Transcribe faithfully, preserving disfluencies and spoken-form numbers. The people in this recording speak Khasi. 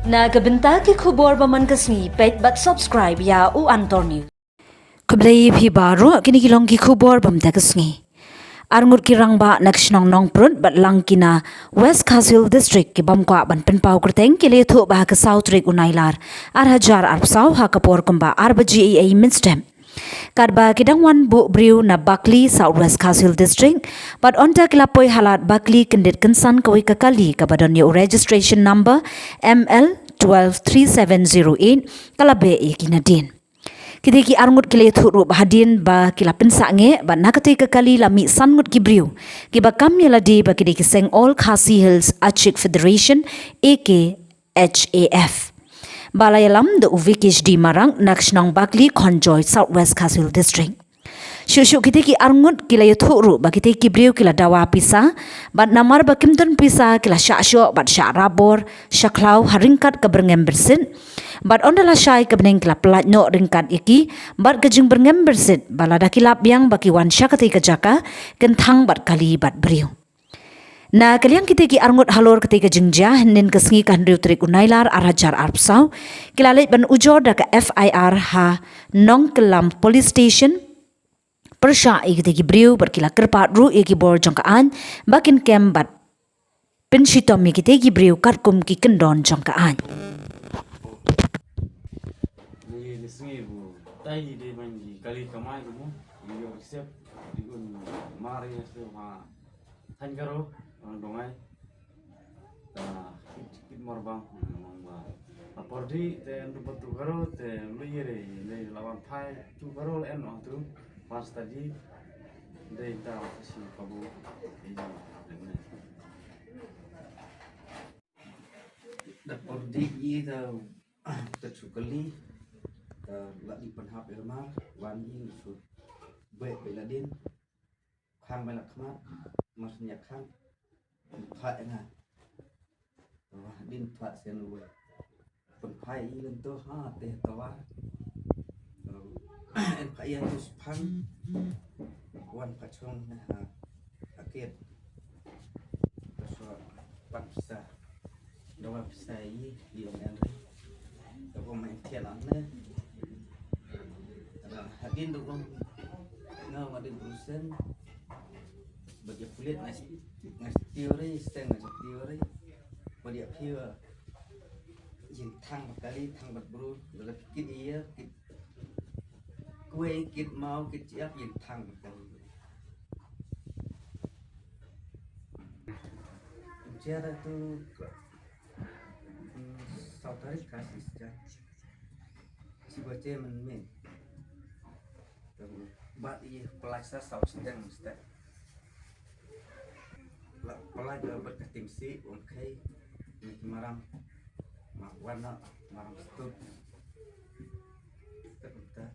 Na ka bynta ki khubor ba man ka sngi, peit bad subscribe ïa U Antor News. Khublei phi baroh, kine ki long ki khubor ba mynta ka sngi. Arngut ki rangbah na ka shnong Nongprut bad lang ki na West Khasi Hills District ki bym kwah ban pynpaw kyrteng ki la ïathuh ba ha ka saw tarik u Nailar ar hajar arphew saw ha ka por kumba ar baje eiei mynstep, katba ki dang wan buh briew na Bakli, South West Khasi Hills District, bad hynda ki la poi ha lad Bakli kyndit kynsan kawei ka kali kaba don ïa u registration number M L twelve three seven zero eight, ka la beh ïa ki nadien. Kitei ki arngut ki la ïathuh ruh ba hadien ba ki la pynsangeh bad na katei ka kali la mih san ngut ki briew kiba kam ïa lade ba ki dei ki seng All Khasi Hills Achik Federation, A K H A F, ba la ïalam da u Vikesh D Marak na ka shnong Bakli Khonjoy, South West Khasi Hills District. Shuh shuh kitei ki arngut ki la ïathuh ruh ba kitei ki briew ki la dawa pisa, bad namar ba kim don pisa ki la shah shoh bad shah rabor sha khlaw ha ryngkat ka byrngem byrsit, bad hynda la shai ka bneng ki la pyllait noh ryngkat ïa ki bad ka jingbyrngem byrsit, ba lada ki lap biang ba ki wan sha katei ka jaka, kin thang bad kali bad briew. Na ka liang kitei ki arngut, halor katei ka jingjia, hynnin ka sngi ka hynriew tarik u Nailar ar hajar arphew saw, ki la leit ban ujor da ka F I R ha Nongkylam Police Station pyrshah ïa kitei ki briew, bad ki la kyrpad ruh ïa ki bor jong ka aiñ ba kin kem bad pynshitom ïa kitei ki briew katkum ki kyndon jong ka aiñ. Ni ni sngi bu tai ni dei ban di kali kamai ku mo. Ni yo sep di un mari ya se ha than karo orang dongai. Ta kit kit mor bang mong ba. Apor di te ndu batu karo te lu yere ne lawan phai tu karo en on tu pas tadi dei ta si pabu. Ini dengan Da por dik i da ta chukali da la di pynhap i lamar wan i su bek bek la din khang bek la khmat mas nya khang pha nga wa din pha sen we pynphai i lento ha te tawar en pha i tu spang wan pha chong na ha akit. Ka shuwa pat pisa. Dawa pisa i i ong en ri. Dawa main thian an ne. Ada hadin dawa nga wa din brusen. Bagi kulit ngai ngai teori, steng ngai teori. Bagi pure. Yin thang bat kali, thang bat bru. Dalam kit iya, kit kuai, kit mau, kit ciap, yin thang bat kali. Cara tu saw tarik kasi sejak si baca men men. Bat i pelaksa saw sedang mesti. La pelak ga bat kating si ong kai ni maram ma warna maram stuk. Tak tak